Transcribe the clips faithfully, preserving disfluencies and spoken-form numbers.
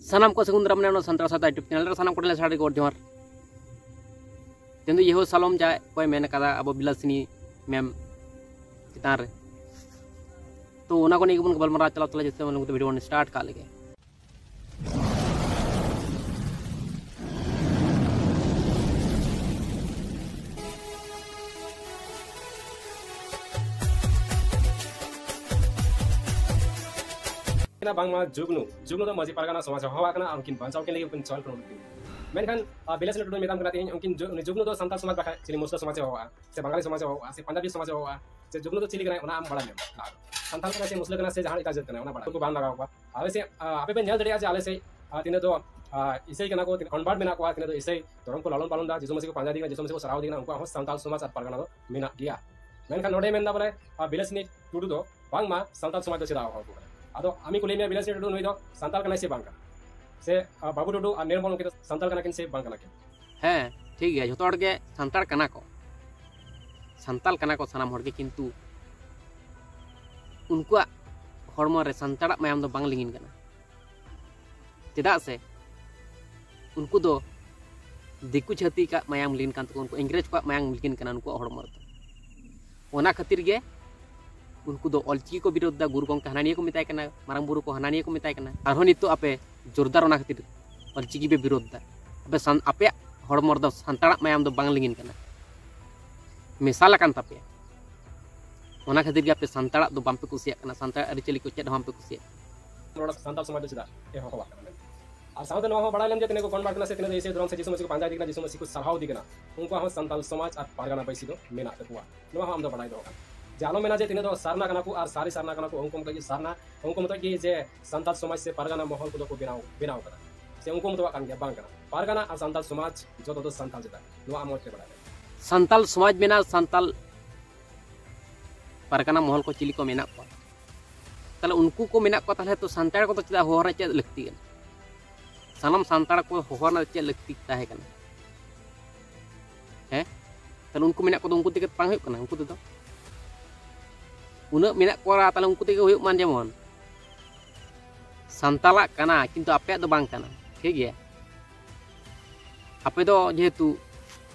ᱥᱟᱱᱟᱢ ᱠᱚ ᱥᱟᱹᱜᱩᱱ ᱫᱟᱨᱟᱢ ᱢᱮᱱᱟᱜᱼᱟ ᱱᱚᱣᱟ ᱥᱟᱱᱛᱟᱲ ᱥᱟᱶᱛᱟ YouTube ᱪᱮᱱᱮᱞ ᱨᱮ᱾ ᱥᱟᱱᱟᱢ ᱠᱚᱴᱷᱮᱱ ᱞᱮ ᱥᱟᱹᱰᱤ ᱜᱚᱰ ᱡᱚᱦᱟᱨ᱾ ᱛᱮᱦᱮᱧ ᱫᱚ ᱤᱭᱟᱹ ᱦᱚᱸ ᱥᱟᱞᱚᱢ ᱡᱟ ᱚᱠᱚᱭ ᱢᱮᱱ ᱠᱟᱫᱟ ᱟᱵᱚ ᱵᱤᱞᱟᱥᱤᱱᱤ ᱢᱮᱢ ᱪᱮᱛᱟᱱ ᱨᱮ, ᱛᱚ ᱚᱱᱟ ᱠᱚ ᱱᱤᱭᱮ ᱜᱮᱵᱚᱱ ᱜᱟᱯᱟᱞᱢᱟᱨᱟᱣ ᱪᱟᱞᱟᱣ ᱛᱟᱦᱚᱞᱮ, ᱡᱮᱥᱮ ᱵᱷᱤᱰᱤᱭᱳ ᱵᱚᱱ ᱥᱴᱟᱨᱴ ᱠᱟᱜ ᱞᱮᱜᱮ᱾ ᱠᱟᱱᱟ ᱵᱟᱝᱢᱟ ᱡᱩᱜᱽᱱᱩ, ᱡᱩᱜᱽᱱᱩ ᱫᱚ ᱢᱟᱹᱡᱷᱤ ᱯᱟᱨᱜᱟᱱᱟ ᱥᱚᱢᱟᱡᱽ ᱦᱚᱦᱚᱣᱟᱜ ᱠᱟᱱᱟ, ᱟᱨ ᱩᱱᱠᱤᱱ ᱵᱟᱧᱪᱟᱣ ᱠᱤᱱ ᱞᱟᱹᱜᱤᱫ ᱩᱱᱠᱤᱱ ᱪᱚᱞ ᱠᱩᱨᱩᱢᱩᱴᱩ ᱠᱤᱱ᱾ ᱢᱮᱱᱠᱷᱟᱱ ᱟᱨ ᱵᱤᱞᱟᱥᱤᱱᱤ ᱴᱩᱰᱩᱧ ᱢᱮᱛᱟᱢ ᱠᱟᱱᱟ ᱛᱮᱦᱮᱧ, ᱩᱱᱠᱤᱱ ᱡᱩ-, ᱩᱱᱤ ᱡᱩᱜᱽᱱᱩ ᱫᱚ ᱥᱟᱱᱛᱟᱲ ᱥᱚᱢᱟᱡᱽ ᱵᱟᱠᱷᱟᱡ ᱪᱤᱞᱤ ᱢᱩᱥᱞᱟᱹ ᱥᱚᱢᱟᱡᱽ ᱮ ᱦᱚᱦᱚᱣᱟᱜᱼᱟ ᱥᱮ ᱵᱟᱝᱟᱞᱤ ᱥᱚᱢᱟᱡᱽ ᱮ ᱦᱚᱦᱚᱣᱟᱜᱼᱟ ᱥᱮ ᱯᱟᱧᱡᱟᱵᱤ ᱥᱚᱢᱟᱡᱽ ᱮ ᱦᱚᱦᱚᱣᱟᱜᱼᱟ ᱥᱮ ᱯᱟᱧᱡᱟᱵᱤ ᱥᱚᱢᱟᱡᱽ ᱮ ᱦᱚᱦᱚᱣᱟᱜᱼᱟ ᱥᱮ ᱡᱩᱜᱽᱱᱩ ᱫᱚ ᱪᱤᱞᱤ ᱠᱟᱱᱟᱭ, ᱚᱱᱟ ᱟᱢ ᱵᱟᱲᱟᱭ ᱢᱮ᱾ ᱟᱨ ᱥᱟᱱᱛᱟᱲ ᱠᱟᱱᱟᱭ ᱥᱮ ᱢᱩᱥᱞᱟᱹ ᱠᱟᱱᱟᱭ ᱥᱮ ᱡᱟᱦᱟᱸ ᱮᱴᱟᱜ ᱡᱟᱹᱛ ᱠᱟᱱᱟᱭ, ᱚᱱᱟ ᱵᱟᱲᱟᱭ ᱠᱚ ᱵᱟᱝ ᱞᱟᱜᱟᱣ ᱠᱚᱣᱟ᱾ ᱟᱞᱮ ᱥᱮᱫ, ᱟᱨ ᱟᱯᱮ ᱯᱮ ᱧᱮᱞ ᱫᱟᱲᱮᱭᱟᱜᱼᱟ ᱡᱮ ᱟᱞᱮ ᱥᱮᱫ, ᱟᱨ ᱛᱤᱱᱟᱹᱜ ᱫᱚ, ᱟᱨ ᱤᱥᱟᱹᱭ ᱠᱟᱱᱟ ᱠᱚ, ᱛᱤᱱᱟᱹᱜ convert ᱢᱮᱱᱟᱜ ᱠᱚᱣᱟ, ᱛᱤᱱᱟᱹᱜ ᱫᱚ ᱤᱥᱟᱹᱭ ᱫᱷᱚᱨᱚᱢ ᱠᱚ ᱞᱟᱞᱚᱱ ᱯᱟᱞᱚᱱ ᱫᱟ, ᱡᱤᱥᱩ ᱢᱟᱹᱥᱤ ᱠᱚ ᱯᱟᱸᱡᱟ ᱤᱫᱤ ᱠᱟᱱᱟ, ᱡᱤᱥᱩ ᱢᱟᱹᱥᱤ ᱠᱚ ᱥᱟᱨᱦᱟᱣ ᱤᱫᱤ ᱠᱟᱱᱟ, ᱩᱱᱠᱩᱣᱟᱜ ᱦᱚᱸ ᱥᱟᱱᱛᱟᱲ ᱥᱚᱢᱟᱡᱽ ᱟᱨ ᱯᱟᱨᱜᱟᱱᱟ ᱫᱚ ᱢᱮᱱᱟᱜ ᱜᱮᱭᱟ᱾ ᱢᱮᱱᱠᱷᱟᱱ ᱱᱚᱰᱮ ᱢᱮᱱᱫᱟ ᱵᱚᱞᱮ, ᱟᱨ ᱵᱤᱞᱟᱥᱤᱱᱤ ᱴᱩᱰᱩ ᱫᱚ ᱵᱟᱝᱢᱟ ᱥᱟᱱᱛᱟᱲ ᱥᱚᱢᱟᱡᱽ ᱫᱚ ᱪᱮᱫᱟᱜ ᱦᱚᱦᱚ ᱟᱠᱚ ᱠᱟᱱᱟ? ᱟᱫᱚ ᱟᱢᱤ ᱠᱩᱞᱤ ᱢᱮᱭᱟ, ᱵᱤᱞᱟᱥᱤᱱᱤ ᱴᱩᱰᱩ ᱱᱩᱭ ᱫᱚ ᱥᱟᱱᱛᱟᱲ ᱠᱟᱱᱟᱭ ᱥᱮ ᱵᱟᱝ ᱠᱟᱱᱟ? ᱥᱮ, ᱟᱨ ᱵᱟᱹᱵᱩ ᱴᱩᱰᱩ ᱟᱨ ᱱᱤᱨᱢᱚᱞ ᱩᱱᱠᱤᱱ ᱫᱚ ᱥᱟᱱᱛᱟᱲ ᱠᱟᱱᱟ ᱠᱤᱱ ᱥᱮ ᱵᱟᱝ ᱠᱟᱱᱟ ᱠᱤᱱ? ᱦᱮᱸ, ᱴᱷᱤᱠ ᱜᱮᱭᱟ, ᱡᱷᱚᱛᱚ ᱦᱚᱲ ᱜᱮ ᱥᱟᱱᱛᱟᱲ ᱠᱟᱱᱟ ᱠᱚ, ᱥᱟᱱᱛᱟᱲ ᱠᱟᱱᱟ ᱠᱚ ᱥᱟᱱᱟᱢ ᱦᱚᱲ ᱜᱮ, ᱠᱤᱱᱛᱩ ᱩᱱᱠᱩᱣᱟᱜ ᱦᱚᱲᱢᱚ ᱨᱮ ᱥᱟᱱᱛᱟᱲᱟᱜ ᱢᱟᱭᱟᱢ ᱫᱚ ᱵᱟᱝ ᱞᱤᱸᱜᱤᱱ ᱠᱟᱱᱟ᱾ ᱪᱮᱫᱟᱜ ᱥᱮ ᱩᱱᱠᱩ ᱫᱚ ᱫᱤᱠᱩ ᱪᱷᱟᱹᱛᱤᱠᱟᱜ ᱢᱟᱭᱟᱢ ᱞᱤᱸᱜᱤᱱ ᱠᱟᱱ ᱛᱟᱠᱚᱣᱟ, ᱩᱱᱠᱩ ᱤᱝᱨᱮᱡᱽ ᱠᱚᱣᱟᱜ ᱢᱟᱭᱟᱢ ᱞᱤᱸᱜᱤᱱ ᱠᱟᱱᱟ ᱩᱱᱠᱩᱣᱟᱜ ᱦᱚᱲᱢᱚ ᱨᱮᱫᱚ᱾ ᱚᱱᱟ ᱠᱷᱟᱹᱛᱤᱨ ᱜᱮ ᱩᱱᱠᱩ ᱫᱚ ᱚᱞᱪᱤᱠᱤ ᱠᱚ ᱵᱤᱨᱳᱫᱷ ᱫᱟ, ᱜᱩᱨᱩ ᱜᱚᱢᱠᱮ ᱦᱟᱱᱟ ᱱᱤᱭᱟᱹ ᱠᱚ ᱢᱮᱛᱟᱭ ᱠᱟᱱᱟ, ᱢᱟᱨᱟᱝ ᱵᱩᱨᱩ ᱠᱚ ᱦᱟᱱᱟ ᱱᱤᱭᱟᱹ ᱠᱚ ᱢᱮᱛᱟᱭ ᱠᱟᱱᱟ᱾ ᱟᱨᱦᱚᱸ ᱱᱤᱛᱚᱜ ᱟᱯᱮ ᱡᱳᱨᱫᱟᱨ ᱚᱱᱟ ᱠᱷᱟᱹᱛᱤᱨ ᱚᱞᱪᱤᱠᱤ ᱯᱮ ᱵᱤᱨᱳᱫᱷ ᱫᱟ᱾ ᱟᱯᱮ ᱥᱟᱱ-, ᱟᱯᱮᱭᱟᱜ ᱦᱚᱲᱢᱚ ᱨᱮᱫᱚ ᱥᱟᱱᱛᱟᱲᱟᱜ ᱢᱟᱭᱟᱢ ᱫᱚ ᱵᱟᱝ ᱞᱤᱸᱜᱤᱱ ᱠᱟᱱᱟ, ᱢᱮᱥᱟᱞ ᱟᱠᱟᱱ ᱛᱟᱯᱮᱭᱟ᱾ ᱚᱱᱟ ᱠᱷᱟᱹᱛᱤᱨ ᱜᱮ ᱟᱯᱮ ᱥᱟᱱᱛᱟᱲᱟᱜ ᱫᱚ ᱵᱟᱝᱯᱮ ᱠᱩᱥᱤᱭᱟᱜ ᱠᱟᱱᱟ, ᱥᱟᱱᱛᱟᱲ ᱟᱹᱨᱤᱪᱟᱹᱞᱤ ᱠᱚ ᱪᱮᱫ ᱦᱚᱸ ᱵᱟᱝᱯᱮ ᱠᱩᱥᱤᱭᱟᱜ ᱠᱟᱱᱟ᱾ ᱱᱚᱰᱮ ᱥᱟᱱᱛᱟᱲ ᱥᱚᱢᱟᱡᱽ ᱫᱚ ᱪᱮᱫᱟᱜ ᱮ ᱦᱚᱦᱚᱣᱟᱜ ᱠᱟᱱᱟ ᱢᱮᱱᱛᱮ? ᱟᱨ ᱥᱟᱶᱛᱮ ᱱᱚᱣᱟ ᱦᱚᱸ ᱵᱟᱲᱟᱭ ᱞᱮᱢ ᱡᱮ ᱛᱤᱱᱟᱹᱜ ᱠᱚ convert ᱠᱟᱱᱟ ᱥᱮ ᱛᱤᱱᱟᱹᱜ ᱫᱚ ᱤᱥᱟᱹᱭ ᱫᱷᱚᱨᱚᱢ ᱥᱮ ᱡᱤᱥᱩ ᱢᱟᱹᱥᱤ ᱠᱚ ᱯᱟᱸᱡᱟ ᱤᱫᱤ ᱠᱟᱱᱟ, ᱡᱤᱥᱩ ᱢᱟᱹᱥᱤ ᱠᱚ ᱥᱟᱨᱦᱟᱣ ᱤᱫᱤ ᱠᱟᱱᱟ, ᱩᱱᱠᱩᱣᱟᱜ ᱦᱚᱸ ᱥᱟᱱᱛᱟᱲ ᱥᱚᱢᱟᱡᱽ ᱟᱨ ᱯᱟᱨᱜᱟᱱᱟ ᱵᱟᱹᱭᱥᱤ ᱫᱚ ᱢᱮᱱᱟᱜ ᱛᱟᱠᱚᱣᱟ᱾ ᱱᱚᱣᱟ ᱦᱚᱸ ᱟᱢ ᱫᱚ ᱵᱟᱲᱟᱭ ᱫᱚᱦᱚ ᱠᱟᱜ ᱡᱮ ᱟᱞᱚᱢ ᱢᱮᱱᱟ ᱡᱮ ᱛᱤᱱᱟᱹᱜ ᱫᱚ ᱥᱟᱨᱱᱟ ᱠᱟᱱᱟ ᱠᱚ ᱟᱨ ᱥᱟᱹᱨᱤ ᱥᱟᱨᱱᱟ ᱠᱟᱱᱟ ᱠᱚ, ᱩᱱᱠᱩ ᱢᱚᱛᱚᱡ ᱜᱮ ᱥᱟᱨᱱᱟ, ᱩᱱᱠᱩ ᱢᱚᱛᱚᱡ ᱜᱮ ᱡᱮ ᱥᱟᱱᱛᱟᱲ ᱥᱚᱢᱟᱡᱽ ᱥᱮ ᱯᱟᱨᱜᱟᱱᱟ ᱢᱚᱦᱚᱞ ᱠᱚᱫᱚ ᱠᱚ ᱵᱮᱱᱟᱣ, ᱵᱮᱱᱟᱣ ᱠᱟᱫᱟ ᱥᱮ ᱩᱱᱠᱩ ᱢᱚᱛᱚᱣᱟᱜ ᱠᱟᱱ ᱜᱮᱭᱟ, ᱵᱟᱝ ᱠᱟᱱᱟ᱾ ᱯᱟᱨᱜᱟᱱᱟ ᱟᱨ ᱥᱟᱱᱛᱟᱲ ᱥᱚᱢᱟᱡᱽ ᱡᱚᱛᱚ ᱫᱚ ᱥᱟᱱᱛᱟᱲ ᱪᱮᱛᱟᱱ, ᱱᱚᱣᱟ ᱟᱢ ᱢᱚᱡᱽ ᱛᱮ ᱵᱟᱲᱟᱭ ᱢᱮ᱾ ᱥᱟᱱᱛᱟᱲ ᱥᱚᱢᱟᱡᱽ ᱢᱮᱱᱟᱜᱼᱟ, ᱥᱟᱱᱛᱟᱲ ᱯᱟᱨᱜᱟᱱᱟ ᱢᱚᱦᱚᱞ ᱠᱚ ᱪᱤᱞᱤ ᱠᱚ ᱢᱮᱱᱟᱜ ᱠᱚᱣᱟ, ᱛᱟᱦᱞᱮ ᱩᱱᱠᱩ ᱠᱚ ᱢᱮᱱᱟᱜ ᱠᱚᱣᱟ, ᱛᱟᱦᱞᱮ ᱛᱚ ᱥᱟᱱᱛᱟᱲ ᱠᱚᱫᱚ ᱪᱮᱫᱟᱜ ᱦᱚᱦᱚ ᱨᱮᱱᱟᱜ ᱪᱮᱫ ᱞᱟᱹᱠᱛᱤ ᱠᱟᱱᱟ? ᱥᱟᱱᱟᱢ ᱥᱟᱱᱛᱟᱲ ᱠᱚ ᱦᱚᱦᱚ ᱨᱮᱱᱟᱜ ᱪᱮᱫ ᱞᱟᱹᱠᱛᱤ ᱛᱟᱦᱮᱸ ᱠᱟᱱᱟ? ᱦᱮᱸ, ᱛᱟᱦᱞᱮ ᱩᱱᱠᱩ ᱢᱮᱱᱟᱜ ᱠᱚᱫᱚ ᱩᱱᱠᱩ ᱛᱮᱜᱮ ᱵᱟᱝ ᱦᱩᱭᱩᱜ ᱠᱟᱱᱟ? ᱩᱱᱠᱩ ᱛᱮᱫᱚ ᱩᱱᱟᱹᱜ ᱢᱮᱱᱟᱜ ᱠᱚᱣᱟ, ᱛᱟᱦᱞᱮ ᱩᱱᱠᱩ ᱛᱮᱜᱮ ᱦᱩᱭᱩᱜ ᱢᱟ᱾ ᱡᱮᱢᱚᱱ ᱥᱟᱱᱛᱟᱞᱟᱜ ᱠᱟᱱᱟ, ᱠᱤᱱᱛᱩ ᱟᱯᱮᱭᱟᱜ ᱫᱚ ᱵᱟᱝ ᱠᱟᱱᱟ᱾ ᱴᱷᱤᱠ ᱜᱮᱭᱟ? ᱟᱯᱮ ᱫᱚ ᱡᱮᱦᱮᱛᱩ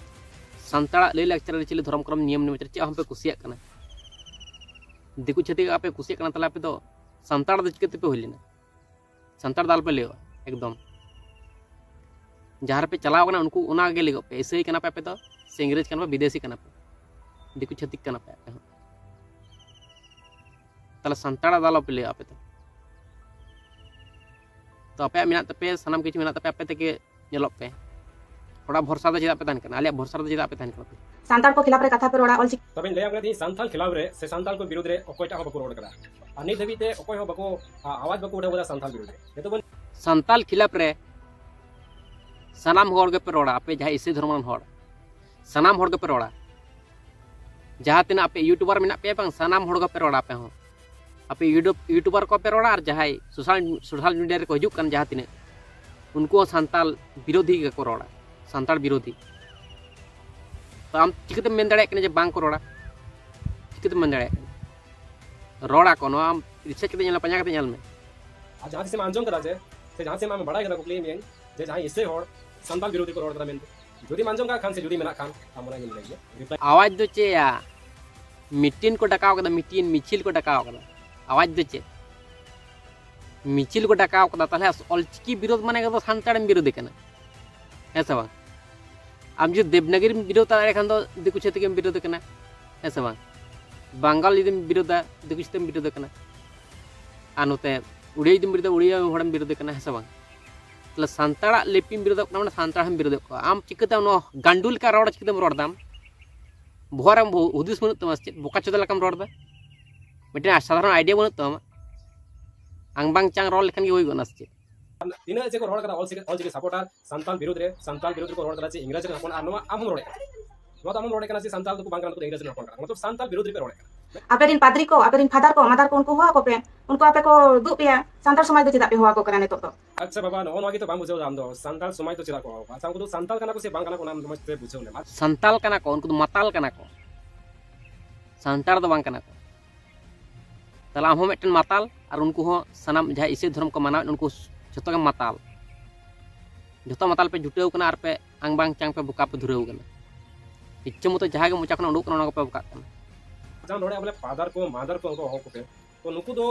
ᱥᱟᱱᱛᱟᱲᱟᱜ ᱞᱟᱹᱭ ᱞᱟᱠᱪᱟᱨ, ᱟᱹᱨᱤᱪᱟᱹᱞᱤ, ᱫᱷᱚᱨᱚᱢ, ᱠᱚᱨᱚᱢ, ᱱᱤᱭᱚᱢ ᱱᱮᱢᱟᱪᱟᱨ ᱪᱮᱫ ᱦᱚᱸ ᱵᱟᱯᱮ ᱠᱩᱥᱤᱭᱟᱜ ᱠᱟᱱᱟ, ᱫᱤᱠᱩ ᱪᱷᱟᱹᱛᱤᱠ ᱟᱯᱮ ᱠᱩᱥᱤᱭᱟᱜ ᱠᱟᱱᱟ, ᱛᱟᱦᱚᱞᱮ ᱟᱯᱮ ᱫᱚ ᱥᱟᱱᱛᱟᱲ ᱫᱚ ᱪᱤᱠᱟᱹ ᱛᱮᱯᱮ ᱦᱩᱭ ᱞᱮᱱᱟ? ᱥᱟᱱᱛᱟᱲ ᱫᱚ ᱟᱞᱚᱯᱮ ᱞᱟᱹᱭᱚᱜᱼᱟ ᱮᱠᱫᱚᱢ᱾ ᱡᱟᱦᱟᱸ ᱨᱮᱯᱮ ᱪᱟᱞᱟᱣ ᱠᱟᱱᱟ, ᱩᱱᱠᱩ ᱚᱱᱟ ᱜᱮ ᱞᱟᱹᱭᱚᱜ ᱯᱮ, ᱤᱥᱟᱹᱭ ᱠᱟᱱᱟ ᱯᱮ ᱟᱯᱮ ᱫᱚ, ᱥᱮ ᱤᱝᱨᱮᱡᱽ ᱠᱟᱱᱟ ᱯᱮ, ᱵᱤᱫᱮᱥᱤ ᱠᱟᱱᱟ ᱯᱮ, ᱫᱤᱠᱩ ᱪᱷᱟᱹᱛᱤᱠ ᱠᱟᱱᱟ ᱯᱮ ᱟᱯᱮ ᱦᱚᱸ᱾ ᱛᱟᱦᱚᱞᱮ ᱥᱟᱱᱛᱟᱲ ᱫᱚ ᱟᱞᱚᱯᱮ ᱞᱟᱹᱭᱚᱜᱼᱟ ᱟᱯᱮ ᱫᱚ᱾ ᱛᱚ ᱟᱯᱮᱭᱟᱜ ᱢᱮᱱᱟᱜ ᱛᱟᱯᱮᱭᱟ, ᱥᱟᱱᱟᱢ ᱠᱤᱪᱷᱩ ᱢᱮᱱᱟᱜ ᱛᱟᱯᱮᱭᱟ, ᱟᱯᱮ ᱛᱮᱜᱮ ᱧᱮᱞᱚᱜ ᱯᱮ᱾ ᱦᱚᱲᱟᱜ ᱵᱷᱚᱨᱥᱟ ᱫᱚ ᱪᱮᱫᱟᱜ ᱯᱮ ᱛᱟᱦᱮᱱ ᱠᱟᱱᱟ? ᱟᱞᱮᱭᱟᱜ ᱵᱷᱚᱨᱥᱟ ᱨᱮᱫᱚ ᱪᱮᱫᱟᱜ ᱯᱮ ᱛᱟᱦᱮᱱ ᱠᱟᱱᱟ ᱯᱮ? ᱥᱟᱱᱛᱟᱲ ᱠᱚ ᱠᱷᱤᱞᱟᱯ ᱨᱮ ᱠᱟᱛᱷᱟ ᱯᱮ ᱨᱚᱲᱟ, ᱚᱞᱪᱤᱠᱤ ᱛᱚᱵᱮᱧ ᱞᱟᱹᱭᱟᱢ ᱠᱟᱱᱟ, ᱛᱮᱦᱮᱧ ᱥᱟᱱᱛᱟᱲ ᱠᱷᱤᱞᱟᱯ ᱨᱮ ᱥᱮ ᱥᱟᱱᱛᱟᱲ ᱠᱚ ᱵᱤᱨᱩᱫᱽ ᱨᱮ ᱚᱠᱚᱭᱴᱟᱜ ᱦᱚᱸ ᱵᱟᱠᱚ ᱨᱚᱲ ᱠᱟᱫᱟ᱾ ᱟᱨ ᱱᱤᱛ ᱫᱷᱟᱹᱵᱤᱡ ᱛᱮ ᱚᱠᱚᱭ ᱦᱚᱸ ᱵᱟᱠᱚ, ᱟ, ᱟᱣᱟᱡᱽ ᱵᱟᱠᱚ ᱩᱰᱟᱹᱣ ᱠᱟᱫᱟ ᱥᱟᱱᱛᱟᱲ ᱵᱤᱨᱩᱫᱽ ᱨᱮ᱾ ᱡᱚᱛᱚ ᱵᱚᱱ ᱥᱟᱱᱛᱟᱲ ᱠᱷᱤᱞᱟᱯ ᱨᱮ ᱥᱟᱱᱟᱢ ᱦᱚᱲ ᱜᱮᱯᱮ ᱨᱚᱲᱟ, ᱟᱯᱮ ᱡᱟᱦᱟᱸᱭ ᱤᱥᱟᱹᱭ ᱫᱷᱚᱨᱚᱢ ᱨᱮᱱ ᱦᱚᱲ, ᱥᱟᱱᱟᱢ ᱦᱚᱲ ᱜᱮᱯᱮ ᱨᱚᱲᱟ᱾ ᱡᱟᱦᱟᱸ ᱛᱤᱱᱟᱹᱜ ᱟᱯᱮ YouTuber ᱢᱮᱱᱟᱜ ᱯᱮᱭᱟ ᱵᱟᱝ, ᱥᱟᱱᱟᱢ ᱦᱚᱲ ᱜᱮᱯᱮ ᱨᱚᱲᱟ ᱟᱯᱮ ᱦᱚᱸ᱾ ᱟᱯᱮ YouTube, YouTuber ᱠᱚᱯᱮ ᱨᱚᱲᱟ, ᱟᱨ ᱡᱟᱦᱟᱸᱭ social, social media ᱨᱮᱠᱚ ᱦᱤᱡᱩᱜ ᱠᱟᱱ ᱡᱟᱦᱟᱸ ᱛᱤᱱᱟᱹᱜ, ᱩᱱᱠᱩ ᱦᱚᱸ ᱥᱟᱱᱛᱟᱲ ᱵᱤᱨᱳᱫᱷᱤ ᱜᱮᱠᱚ ᱨᱚᱲᱟ, ᱥᱟᱱᱛᱟᱲ ᱵᱤᱨᱳᱫᱷᱤ᱾ ᱛᱚ ᱟᱢ ᱪᱤᱠᱟᱹᱛᱮᱢ ᱢᱮᱱ ᱫᱟᱲᱮᱭᱟᱜ ᱠᱟᱱᱟ ᱡᱮ ᱵᱟᱝ ᱠᱚ ᱨᱚᱲᱟ? ᱪᱤᱠᱟᱹᱛᱮᱢ ᱢᱮᱱ ᱫᱟᱲᱮᱭᱟᱜ ᱠᱟᱱᱟ? ᱨᱚᱲᱟ ᱠᱚ, ᱱᱚᱣᱟ ᱟᱢ research ᱠᱟᱛᱮ ᱧᱮᱞ ᱢᱮ, ᱯᱟᱸᱡᱟ ᱠᱟᱛᱮ ᱧᱮᱞ ᱢᱮ᱾ ᱟᱨ ᱡᱟᱦᱟᱸ ᱛᱤᱥᱮᱢ ᱟᱸᱡᱚᱢ ᱠᱟᱫᱟ ᱡᱮ, ᱥᱮ ᱡᱟᱦᱟᱸ ᱛᱤᱥᱮᱢ ᱟᱢ ᱵᱟᱲᱟᱭ ᱠᱟᱫᱟ, ᱠᱩᱠᱞᱤᱭᱮᱫ ᱢᱤᱭᱟᱹᱧ ᱡᱮ ᱡᱟᱦᱟᱸᱭ ᱤᱥᱟᱹᱭ ᱦᱚᱲ ᱥᱟᱱᱛᱟᱲ ᱵᱤᱨᱳᱫᱷᱤ ᱠᱚ ᱨᱚᱲ ᱠᱟᱫᱟ ᱢᱮᱱᱛᱮ? ᱡᱩᱫᱤᱢ ᱟᱸᱡᱚᱢ ᱠᱟᱜ ᱠᱷᱟᱱ ᱥᱮ ᱡᱩᱫᱤ ᱢᱮᱱᱟᱜ ᱠᱷᱟᱱ, ᱟᱢ ᱚᱱᱟ ᱜᱮᱢ ᱞᱟᱹᱭ ᱜᱮᱭᱟ᱾ Reply ᱟᱣᱟᱡᱽ ᱫᱚ ᱪᱮᱫ ᱭᱟ? ᱢᱤᱴᱤᱝ ᱠᱚ ᱰᱟᱠᱟᱣ ᱠᱟᱫᱟ, ᱢᱤᱴᱤᱝ, ᱢᱤᱪᱷᱤᱞ ᱠᱚ ᱰᱟᱠᱟᱣ ᱠᱟᱫᱟ᱾ ᱟᱣᱟᱡᱽ ᱫᱚ ᱪᱮᱫ? ᱢᱤᱪᱷᱤᱞ ᱠᱚ ᱰᱟᱠᱟᱣ ᱠᱟᱫᱟ, ᱛᱟᱦᱚᱞᱮ ᱚᱞᱪᱤᱠᱤ ᱵᱤᱨᱳᱫᱷ ᱢᱟᱱᱮ ᱫᱚ ᱥᱟᱱᱛᱟᱲᱮᱢ ᱵᱤᱨᱳᱫᱷᱮ ᱠᱟᱱᱟ, ᱦᱮᱸ ᱥᱮ ᱵᱟᱝ? ᱟᱢ ᱡᱩᱫᱤ ᱫᱮᱵᱽᱱᱟᱜᱤᱨᱤᱢ ᱵᱤᱨᱳᱫᱷ ᱫᱟᱲᱮᱭᱟᱜ ᱠᱷᱟᱱ ᱫᱚ ᱫᱤᱠᱩ ᱪᱷᱟᱹᱛᱤᱠᱮᱢ ᱵᱤᱨᱳᱫᱷᱮ ᱠᱟᱱᱟ, ᱦᱮᱸ ᱥᱮ ᱵᱟᱝ? ᱵᱟᱝᱜᱟᱞ ᱡᱩᱫᱤᱢ ᱵᱤᱨᱳᱫᱷᱟ, ᱫᱤᱠᱩ ᱪᱷᱟᱹᱛᱤᱠᱮᱢ ᱵᱤᱨᱳᱫᱷᱮ ᱠᱟᱱᱟ᱾ ᱟᱨ ᱱᱚᱛᱮ ᱩᱲᱤᱭᱟ ᱡᱩᱫᱤᱢ ᱵᱤᱨᱳᱫᱷᱟ, ᱩᱲᱤᱭᱟ ᱦᱚᱲᱮᱢ ᱵᱤᱨᱳᱫᱷᱮ ᱠᱟᱱᱟ, ᱦᱮᱸ ᱥᱮ ᱵᱟᱝ? ᱛᱟᱦᱚᱞᱮ ᱥᱟᱱᱛᱟᱲᱟᱜ ᱞᱤᱯᱤᱢ ᱵᱤᱨᱳᱫᱷᱚᱜ ᱠᱟᱱᱟ, ᱢᱟᱱᱮ ᱥᱟᱱᱛᱟᱲ ᱦᱚᱸᱢ ᱵᱤᱨᱳᱫᱷᱮᱫ ᱠᱚᱣᱟ᱾ ᱟᱢ ᱪᱤᱠᱟᱹᱛᱮ ᱱᱚᱣᱟ ᱜᱟᱱᱰᱩ ᱞᱮᱠᱟ ᱨᱚᱲ ᱪᱤᱠᱟᱹᱛᱮᱢ ᱨᱚᱲ ᱫᱟᱢ? ᱵᱚᱦᱚᱜ ᱨᱮ ᱦᱩᱫᱤᱥ ᱵᱟᱹᱱᱩᱜ ᱛᱟᱢᱟ ᱥᱮ ᱪᱮᱫ? ᱵᱚᱠᱟ ᱪᱳᱫᱟ ᱞᱮᱠᱟᱢ ᱨᱚᱲ ᱫᱟ᱾ ᱢᱤᱫᱴᱮᱱ ᱥᱟᱫᱷᱟᱨᱚᱱ idea ᱵᱟᱹᱱᱩᱜ ᱛᱟᱢᱟ᱾ ᱟᱝ ᱵᱟᱝ ᱪᱟᱝ ᱨᱚᱲ ᱞᱮᱠᱷᱟᱱ ᱜᱮ ᱦᱩᱭ ᱜᱚᱫ ᱱᱟ ᱥᱮ ᱪᱮᱫ? ᱛᱤᱱᱟᱹᱜ ᱡᱮ ᱠᱚ ᱨᱚᱲ ᱠᱟᱫᱟ ᱚᱞ ᱪᱤᱠᱤ, ᱚᱞ ᱪᱤᱠᱤ supporter, ᱥᱟᱱᱛᱟᱲ ᱵᱤᱨᱩᱫᱷ ᱨᱮ, ᱥᱟᱱᱛᱟᱲ ᱵᱤᱨᱩᱫᱷ ᱨᱮᱠᱚ ᱨᱚᱲ ᱠᱟᱫᱟ ᱡᱮ ᱤᱝᱨᱮᱡᱽ ᱨᱮᱱ ᱦᱚᱯᱚᱱ, ᱟᱨ ᱱᱚᱣᱟ ᱟᱢ ᱦᱚᱸᱢ ᱨᱚᱲᱮᱫ ᱠᱟᱱᱟ᱾ ᱱᱚᱣᱟ ᱫᱚ ᱟᱢ ᱦᱚᱸᱢ ᱨᱚᱲᱮᱫ ᱠᱟᱱᱟ ᱡᱮ ᱥᱟᱱᱛᱟᱲ ᱫᱚᱠᱚ ᱵᱟᱝ ᱠᱟᱱᱟ, ᱱᱩᱠᱩ ᱫᱚ ᱤᱝᱨᱮᱡᱽ ᱨᱮᱱ ᱦᱚᱯᱚᱱ ᱠᱟᱱᱟ, ᱢᱚᱛᱞᱚᱵ ᱥᱟᱱᱛᱟᱲ ᱵᱤᱨᱩᱫᱷ ᱨᱮᱯᱮ ᱨᱚᱲᱮᱫ ᱠᱟᱱᱟ᱾ ᱟᱯᱮ ᱨᱮᱱ ᱯᱟᱫᱽᱨᱤ ᱠᱚ, ᱟᱯᱮ ᱨᱮᱱ father ᱠᱚ, mother ᱠᱚ, ᱩᱱᱠᱩ ᱦᱚᱦᱚ ᱟᱠᱚ ᱯᱮ, ᱩᱱᱠᱩ ᱟᱯᱮ ᱠᱚ ᱩᱫᱩᱜ ᱯᱮᱭᱟ, ᱥᱟᱱᱛᱟᱲ ᱥᱚᱢᱟᱡᱽ ᱫᱚ ᱪᱮᱫᱟᱜ ᱯᱮ ᱦᱚᱦᱚ ᱟᱠᱚ ᱠᱟᱱᱟ ᱱᱤᱛᱚᱜ ᱫᱚ? ᱟᱪᱪᱷᱟ ᱵᱟᱵᱟ, ᱱᱚᱜᱼᱚ ᱱᱚᱣᱟ ᱜᱮᱛᱚ ᱵᱟᱢ ᱵᱩᱡᱷᱟᱹᱣ ᱫᱟ ᱟᱢ ᱫᱚ, ᱥᱟᱱᱛᱟᱲ ᱥᱚᱢᱟᱡᱽ ᱫᱚ ᱪᱮᱫᱟᱜ ᱠᱚ ᱦᱚᱦᱚ ᱟᱠᱚᱣᱟ? ᱟᱪᱪᱷᱟ, ᱩᱱᱠᱩ ᱫᱚ ᱥᱟᱱᱛᱟᱲ ᱠᱟᱱᱟ ᱠᱚ ᱥᱮ ᱵᱟᱝ ᱠᱟᱱᱟ ᱠᱚ, ᱚᱱᱟ ᱢᱚᱡᱽ ᱛᱮ ᱵᱩᱡᱷᱟᱹᱣ ᱞᱮᱢ᱾ ᱥᱟᱱᱛᱟᱲ ᱠᱟᱱᱟ ᱠᱚ, ᱩᱱᱠᱩ ᱫᱚ ᱢᱟᱛᱟᱞ ᱠᱟᱱᱟ ᱠᱚ, ᱥᱟᱱᱛᱟᱲ ᱫᱚ ᱵᱟᱝ ᱠᱟᱱᱟ ᱠᱚ᱾ ᱛᱟᱦᱞᱮ ᱟᱢ ᱦᱚᱸ ᱢᱤᱫᱴᱮᱱ ᱢᱟᱛᱟᱞ, ᱟᱨ ᱩᱱᱠᱩ ᱦᱚᱸ ᱥᱟᱱᱟᱢ ᱡᱟᱦᱟᱸᱭ ᱤᱥᱟᱹᱭ ᱫᱷᱚᱨᱚᱢ ᱠᱚ ᱢᱟᱱᱟᱣᱮᱫ, ᱩᱱᱠᱩ ᱡᱷᱚᱛᱚ ᱜᱮ ᱢᱟᱛᱟᱞ᱾ ᱡᱷᱚᱛᱚ ᱢᱟᱛᱟᱞ ᱯᱮ ᱡᱩᱴᱟᱹᱣ ᱠᱟᱱᱟ ᱟᱨ ᱯᱮ ᱟᱝ ᱵᱟᱝ ᱪᱟᱝ ᱯᱮ ᱵᱚᱠᱟ ᱯᱮ ᱫᱷᱩᱨᱟᱹᱣ ᱠᱟᱱᱟ᱾ ᱤᱪᱪᱷᱟᱹ ᱢᱚᱛᱚ ᱡᱟᱦᱟᱸ ᱜᱮ ᱢᱚᱪᱟ ᱠᱷᱚᱱᱟᱜ ᱩᱰᱩᱠ ᱠᱟᱱᱟ, ᱚᱱᱟ ᱠᱚᱯᱮ ᱵᱚᱠᱟᱜ ᱠᱟᱱᱟ᱾ ᱡᱟᱦᱟᱸ ᱱᱚᱰᱮ ᱵᱚᱞᱮ ᱯᱷᱟᱫᱟᱨ ᱠᱚ, ᱢᱟᱫᱟᱨ ᱠᱚ, ᱩᱱᱠᱩ ᱦᱚᱦᱚ ᱠᱚᱯᱮ, ᱛᱚ ᱱᱩᱠᱩ ᱫᱚ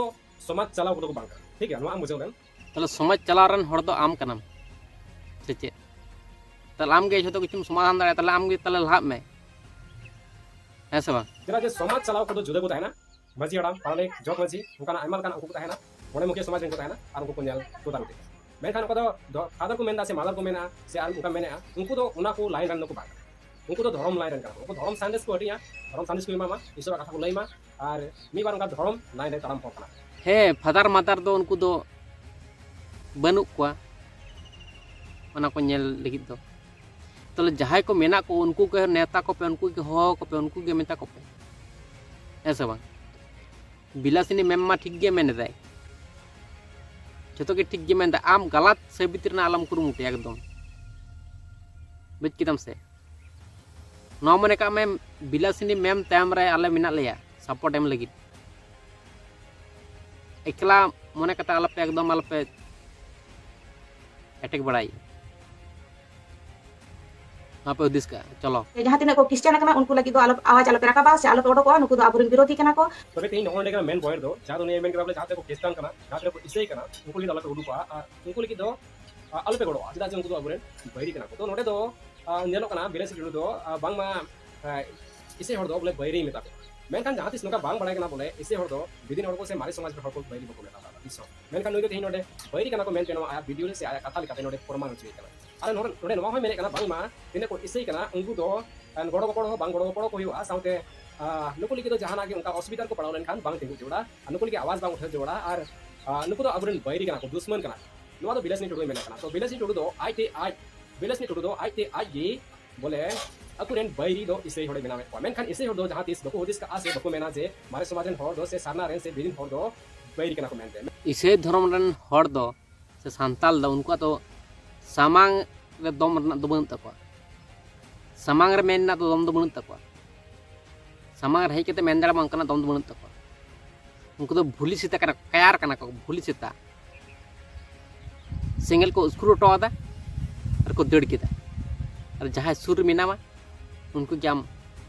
ᱥᱚᱢᱟᱡᱽ ᱪᱟᱞᱟᱣ ᱠᱚᱫᱚ ᱠᱚ ᱵᱟᱝ ᱠᱟᱱᱟ, ᱴᱷᱤᱠ ᱜᱮᱭᱟ? ᱱᱚᱣᱟ ᱟᱢ ᱵᱩᱡᱷᱟᱹᱣ ᱞᱮᱢ᱾ ᱛᱟᱦᱞᱮ ᱥᱚᱢᱟᱡᱽ ᱪᱟᱞᱟᱣ ᱨᱮᱱ ᱦᱚᱲ ᱫᱚ ᱟᱢ ᱠᱟᱱᱟᱢ ᱥᱮ ᱪᱮᱫ? ᱛᱟᱦᱞᱮ ᱟᱢ ᱜᱮ ᱡᱷᱚᱛᱚ ᱠᱤᱪᱷᱩᱢ ᱥᱚᱢᱟᱫᱷᱟᱱ ᱫᱟᱲᱮᱭᱟᱜᱼᱟ, ᱛᱟᱦᱞᱮ ᱟᱢ ᱜᱮ ᱛᱟᱦᱞᱮ ᱞᱟᱦᱟᱜ ᱢᱮ, ᱦᱮᱸ ᱥᱮ ᱵᱟᱝ? ᱪᱮᱫᱟᱜ ᱡᱮ ᱥᱚᱢᱟᱡᱽ ᱪᱟᱞᱟᱣ ᱠᱚᱫᱚ ᱡᱩᱫᱟᱹ ᱠᱚ ᱛᱟᱦᱮᱱᱟ, ᱢᱟᱹᱡᱷᱤ ᱦᱟᱲᱟᱢ, ᱯᱟᱨᱟᱱᱤᱠ, ᱡᱚᱜᱽ ᱢᱟᱹᱡᱷᱤ, ᱚᱱᱠᱟᱱᱟᱜ ᱟᱭᱢᱟ ᱞᱮᱠᱟᱱᱟᱜ ᱩᱱᱠᱩ ᱠᱚ ᱛᱟᱦᱮᱱᱟ, ᱢᱚᱬᱮ ᱢᱩᱠᱷᱤᱭᱟᱹ ᱥᱚᱢᱟᱡᱽ ᱨᱮᱱ ᱠᱚ ᱛᱟᱦᱮᱱᱟ, ᱟᱨ ᱩᱱᱠᱩ ᱠᱚ ᱧᱮᱞ ᱛᱚᱫᱟᱨᱚᱠᱤ᱾ ᱢᱮᱱᱠᱷᱟᱱ ᱚᱠᱟ ᱫᱚ ᱯᱷᱟᱫᱟᱨ ᱠᱚ ᱢᱮᱱᱫᱟ ᱥᱮ ᱢᱟᱫᱟᱨ ᱠᱚ ᱢᱮᱱᱟ ᱥᱮ ᱟᱨ ᱚᱱᱠᱟ ᱢᱮᱱᱮᱜᱼᱟ, ᱩᱱᱠᱩ ᱫᱚ ᱚᱱᱟ ᱠᱚ ᱞᱟᱭᱤᱱ ᱨᱮᱱ ᱫᱚᱠᱚ ᱵᱟᱝ ᱠᱟᱱᱟ᱾ ᱩᱱᱠᱩ ᱫᱚ ᱫᱷᱚᱨᱚᱢ ᱞᱟᱭᱤᱱ ᱨᱮᱱ ᱠᱟᱱᱟ ᱠᱚ᱾ ᱩᱱᱠᱩ ᱫᱷᱚᱨᱚᱢ ᱥᱟᱸᱫᱮᱥ ᱠᱚ ᱦᱟᱹᱴᱤᱧᱟ, ᱫᱷᱚᱨᱚᱢ ᱥᱟᱸᱫᱮᱥ ᱠᱚ ᱮᱢᱟᱢᱟ, ᱤᱥᱚᱨᱟᱜ ᱠᱟᱛᱷᱟ ᱠᱚ ᱞᱟᱹᱭ ᱢᱟ, ᱟᱨ ᱢᱤᱫ ᱵᱟᱨ ᱚᱱᱠᱟ ᱫᱷᱚᱨᱚᱢ ᱞᱟᱭᱤᱱ ᱨᱮ ᱛᱟᱲᱟᱢ ᱦᱚᱲ ᱠᱟᱱᱟ᱾ ᱦᱮᱸ, ᱯᱷᱟᱫᱟᱨ ᱢᱟᱫᱟᱨ ᱫᱚ ᱩᱱᱠᱩ ᱫᱚ ᱵᱟᱹᱱᱩᱜ ᱠᱚᱣᱟ, ᱚᱱᱟ ᱠᱚ ᱧᱮᱞ ᱞᱟᱹᱜᱤᱫ ᱫᱚ᱾ ᱛᱟᱦᱞᱮ ᱡᱟᱦᱟᱸᱭ ᱠᱚ ᱢᱮᱱᱟᱜ ᱠᱚ, ᱩᱱᱠᱩ ᱜᱮ ᱱᱮᱣᱛᱟ ᱠᱚᱯᱮ, ᱩᱱᱠᱩ ᱜᱮ ᱦᱚᱦᱚ ᱠᱚᱯᱮ, ᱩᱱᱠᱩ ᱜᱮ ᱢᱮᱛᱟ ᱠᱚᱯᱮ, ᱦᱮᱸ ᱥᱮ ᱵᱟᱝ? ᱵᱤᱞᱟᱥᱤᱱᱤ ᱢᱮᱢ ᱢᱟ ᱴᱷᱤᱠ ᱜᱮ ᱢᱮᱱ ᱮᱫᱟᱭ, ᱡᱷᱚᱛᱚ ᱜᱮ ᱴᱷᱤᱠ ᱜᱮ ᱢᱮᱱ ᱮᱫᱟ᱾ ᱟᱢ ᱜᱟᱞᱟᱛ ᱥᱟᱹᱵᱤᱛ ᱨᱮᱱᱟᱜ ᱟᱞᱚᱢ ᱠᱩᱨᱩᱢᱩᱴᱩᱭᱟ ᱮᱠᱫᱚᱢ, ᱵᱩᱡᱽ ᱠᱮᱫᱟᱢ ᱥᱮ? ᱱᱚᱣᱟ ᱢᱚᱱᱮ ᱠᱟᱜ ᱢᱮ, ᱵᱤᱞᱟᱥᱤᱱᱤ ᱢᱮᱢ ᱛᱟᱭᱚᱢ ᱨᱮ ᱟᱞᱮ ᱢᱮᱱᱟᱜ ᱞᱮᱭᱟ ᱥᱟᱯᱳᱨᱴ ᱮᱢ ᱞᱟᱹᱜᱤᱫ᱾ ᱮᱠᱞᱟ ᱢᱚᱱᱮ ᱠᱟᱛᱮ ᱟᱞᱚᱯᱮ, ᱮᱠᱫᱚᱢ ᱟᱞᱚᱯᱮ ᱮᱴᱮᱠ ᱵᱟᱲᱟᱭᱟ᱾ ᱱᱚᱣᱟ ᱯᱮ ᱦᱩᱫᱤᱥ ᱠᱟᱜᱼᱟ, ᱪᱚᱞᱚ᱾ ᱡᱟᱦᱟᱸ ᱛᱤᱱᱟᱹᱜ ᱠᱚ ᱠᱷᱨᱤᱥᱴᱟᱱ ᱟᱠᱟᱱᱟ, ᱩᱱᱠᱩ ᱞᱟᱹᱜᱤᱫ ᱫᱚ ᱟᱞᱚ, ᱟᱣᱟᱡᱽ ᱟᱞᱚᱯᱮ ᱨᱟᱠᱟᱵᱟ ᱥᱮ ᱟᱞᱚᱯᱮ ᱚᱰᱚᱠᱚᱜᱼᱟ, ᱱᱩᱠᱩ ᱫᱚ ᱟᱵᱚᱨᱮᱱ ᱵᱤᱨᱳᱫᱷᱤ ᱠᱟᱱᱟ ᱠᱚ᱾ ᱛᱚᱵᱮ ᱛᱮᱦᱮᱧ ᱱᱚᱜᱼᱚ ᱱᱚᱰᱮ ᱠᱟᱱᱟ ᱢᱮᱱ ᱯᱚᱭᱮᱱᱴ ᱫᱚ, ᱡᱟᱦᱟᱸ ᱫᱚ ᱱᱤᱭᱟᱹ ᱢᱮᱱ ᱠᱮᱫᱟ ᱵᱚᱞᱮ ᱡᱟᱦᱟᱸ ᱛᱤᱱᱟᱹᱜ ᱠᱚ ᱠᱷᱨᱤᱥᱴᱟᱱ ᱠᱟᱱᱟ, ᱡᱟᱦᱟᱸ ᱛᱤᱱᱟᱹᱜ ᱠᱚ ᱤᱥᱟᱹᱭ ᱠᱟᱱᱟ, ᱩᱱᱠᱩ ᱞᱟᱹᱜᱤᱫ ᱫᱚ ᱟᱞᱚᱯᱮ ᱩᱰᱩᱠᱚᱜᱼᱟ, ᱪᱮᱫᱟᱜ ᱡᱮ ᱩᱱᱠᱩ ᱫᱚ ᱟᱵᱚᱨᱮᱱ ᱵᱟᱹᱭᱨᱤ ᱠᱟᱱᱟ ᱠᱚ᱾ ᱛᱚ ᱱᱚᱰᱮ ᱫᱚ, ᱟ, ᱧᱮᱞᱚᱜ ᱠᱟᱱᱟ ᱵᱤᱞᱟᱥᱤ ᱴᱩᱰᱩ ᱫᱚ, ᱟ, ᱵᱟᱝᱢᱟ, ᱟ, ᱤᱥᱟᱹᱭ ᱦᱚᱲ ᱫᱚ ᱵᱚᱞᱮ ᱵᱟᱹᱭᱨᱤ ᱢᱮᱛᱟ ᱠᱚᱣᱟ᱾ ᱢᱮᱱᱠᱷᱟᱱ ᱡᱟᱦᱟᱸ ᱛᱤᱥ ᱱᱚᱝᱠᱟ ᱵᱟᱝ ᱵᱟᱲᱟᱭ ᱠᱟᱱᱟ ᱵᱚᱞᱮ ᱤᱥᱟᱹᱭ ᱦᱚᱲ ᱫᱚ ᱵᱤᱫᱤᱱ ᱦᱚᱲ ᱠᱚ ᱥᱮ ᱢᱟᱨᱮ ᱥᱚᱢᱟᱡᱽ ᱨᱮᱱ ᱦᱚᱲ ᱠᱚ ᱵᱟᱹᱭᱨᱤ ᱵᱟᱠᱚ ᱢᱮᱛᱟ ᱠᱚᱣᱟ ᱛᱤᱥ ᱦᱚᱸ᱾ ᱢᱮᱱᱠᱷᱟᱱ ᱱᱩᱭ ᱫᱚ ᱛᱮᱦᱮᱧ ᱱᱚᱰᱮ ᱵᱟᱹᱭᱨᱤ ᱠᱟᱱᱟ ᱠᱚ ᱢᱮᱱᱛᱮ ᱱᱚᱣᱟ ᱟᱭᱟᱜ ᱵᱷᱤᱰᱤᱭᱳ ᱨᱮ ᱥᱮ ᱟᱭᱟᱜ ᱠᱟᱛᱷᱟ ᱞᱮᱠᱟᱛᱮ ᱱᱚᱰᱮ ᱯᱨᱚᱢᱟᱱ ᱦᱚᱪᱚᱭᱮ ᱠᱟᱱᱟ᱾ ᱟᱨ ᱱᱚᱰᱮ, ᱱᱚᱰᱮ ᱱᱚᱣᱟ ᱦᱚᱸᱭ ᱢᱮᱱᱮᱫ ᱠᱟᱱᱟ ᱵᱟᱝᱢᱟ ᱛᱤᱱᱟᱹᱜ ᱠᱚ ᱤᱥᱟᱹᱭ ᱠᱟᱱᱟ ᱩᱱᱠᱩ ᱫᱚ, ᱮ, ᱜᱚᱲᱚ ᱜᱚᱯᱚᱲᱚ ᱦᱚᱸ ᱵᱟᱝ ᱜᱚᱲᱚ ᱜᱚᱯᱚᱲᱚ ᱠᱚ ᱦᱩᱭᱩᱜᱼᱟ, ᱥᱟᱶᱛᱮ, ᱟ, ᱱᱩᱠᱩ ᱞᱟᱹᱜᱤᱫ ᱫᱚ ᱡᱟᱦᱟᱱᱟᱜ ᱜᱮ ᱚᱱᱠᱟ ᱚᱥᱩᱵᱤᱫᱷᱟ ᱨᱮᱠᱚ ᱯᱟᱲᱟᱣ ᱞᱮᱱᱠᱷᱟᱱ ᱵᱟᱝ ᱛᱤᱸᱜᱩ ᱡᱟᱹᱨᱩᱲᱟ, ᱟᱨ ᱱᱩᱠᱩ ᱞᱟᱹᱜᱤᱫ ᱟᱣᱟᱡᱽ ᱵᱟᱝ ᱩᱴᱷᱟᱹᱣ ᱡᱟᱹᱨᱩᱲᱟ, ᱟᱨ, ᱟ, ᱱᱩᱠᱩ ᱫᱚ ᱟᱵᱚᱨᱮᱱ ᱵᱟᱹᱭᱨᱤ ᱠᱟᱱᱟ ᱠᱚ, ᱫᱩᱥᱢᱟᱱ ᱠᱟᱱᱟ ᱠᱚ᱾ ᱱᱚᱣᱟ ᱫᱚ ᱵᱤᱞᱟᱥᱤᱱᱤ ᱴᱩᱰᱩᱭ ᱢᱮᱱᱮᱫ ᱠᱟᱱᱟ᱾ ᱛᱚ ᱵᱤᱞᱟᱥᱤᱱᱤ ᱴᱩᱰᱩ ᱫᱚ ᱟᱡ ᱛᱮ ᱟᱡ, ᱵᱤᱞᱟᱥᱤᱱᱤ ᱴᱩᱰᱩ ᱫᱚ ᱟᱡ ᱛᱮ ᱟᱡ ᱜᱮ ᱵᱚᱞᱮ ᱟᱠᱚᱨᱮᱱ ᱵᱟᱹᱭᱨᱤ ᱫᱚ ᱤᱥᱟᱹᱭ ᱦᱚᱲᱮ ᱵᱮᱱᱟᱣᱮᱫ ᱠᱚᱣᱟ᱾ ᱢᱮᱱᱠᱷᱟᱱ ᱤᱥᱟᱹᱭ ᱦᱚᱲ ᱫᱚ ᱡᱟᱦᱟᱸ ᱛᱤᱥ ᱵᱟᱠᱚ ᱦᱩᱫᱤᱥ ᱠᱟᱜᱼᱟ ᱥᱮ ᱵᱟᱠᱚ ᱢᱮᱱᱟ ᱡᱮ ᱢᱟᱨᱮ ᱥᱚᱢᱟᱡᱽ ᱨᱮᱱ ᱦᱚᱲ ᱫᱚ ᱥᱮ ᱥᱟᱨᱱᱟ ᱨᱮᱱ ᱥᱮ ᱵᱤᱫᱤᱱ ᱦᱚᱲ ᱫᱚ ᱵᱟᱹᱭᱨᱤ ᱠᱟᱱᱟ ᱠᱚ ᱢᱮᱱᱛᱮ᱾ ᱤᱥᱟᱹᱭ ᱫᱷᱚᱨᱚᱢ ᱨᱮᱱ ᱦᱚᱲ ᱫᱚ ᱥᱮ ᱥᱟᱱᱛᱟᱞ ᱫᱚ ᱩᱱᱠᱩᱣᱟᱜ ᱫᱚ ᱥᱟᱢᱟᱝ ᱨᱮ ᱫᱚᱢ ᱨᱮᱱᱟᱜ ᱫᱚ ᱵᱟᱹᱱᱩᱜ ᱛᱟᱠᱚᱣᱟ, ᱥᱟᱢᱟᱝ ᱨᱮ ᱢᱮᱱ ᱨᱮᱱᱟᱜ ᱫᱚ ᱫᱚᱢ ᱫᱚ ᱵᱟᱹᱱᱩᱜ ᱛᱟᱠᱚᱣᱟ, ᱥᱟᱢᱟᱝ ᱨᱮ ᱦᱮᱡ ᱠᱟᱛᱮ ᱢᱮᱱ ᱫᱟᱲᱮᱭᱟᱜ ᱢᱟ ᱚᱱᱠᱟᱱᱟᱜ ᱫᱚᱢ ᱫᱚ ᱵᱟᱹᱱᱩᱜ ᱛᱟᱠᱚᱣᱟ᱾ ᱩᱱᱠᱩ ᱫᱚ ᱵᱷᱩᱞᱤ ᱥᱮᱛᱟ ᱠᱟᱱᱟ ᱠᱚ, ᱠᱟᱭᱟᱨ ᱠᱟᱱᱟ ᱠᱚ, ᱵᱷᱩᱞᱤ ᱥᱮᱛᱟ᱾ ᱥᱮᱸᱜᱮᱞ ᱠᱚ ᱩᱥᱠᱩᱨ ᱦᱚᱴᱚ ᱟᱫᱟ ᱟᱨ ᱠᱚ ᱫᱟᱹᱲ ᱠᱮᱫᱟ᱾ ᱟᱨ ᱡᱟᱦᱟᱸᱭ ᱥᱩᱨ ᱨᱮ ᱢᱮᱱᱟᱢᱟ, ᱩᱱᱠᱩ ᱠᱤ ᱟᱢ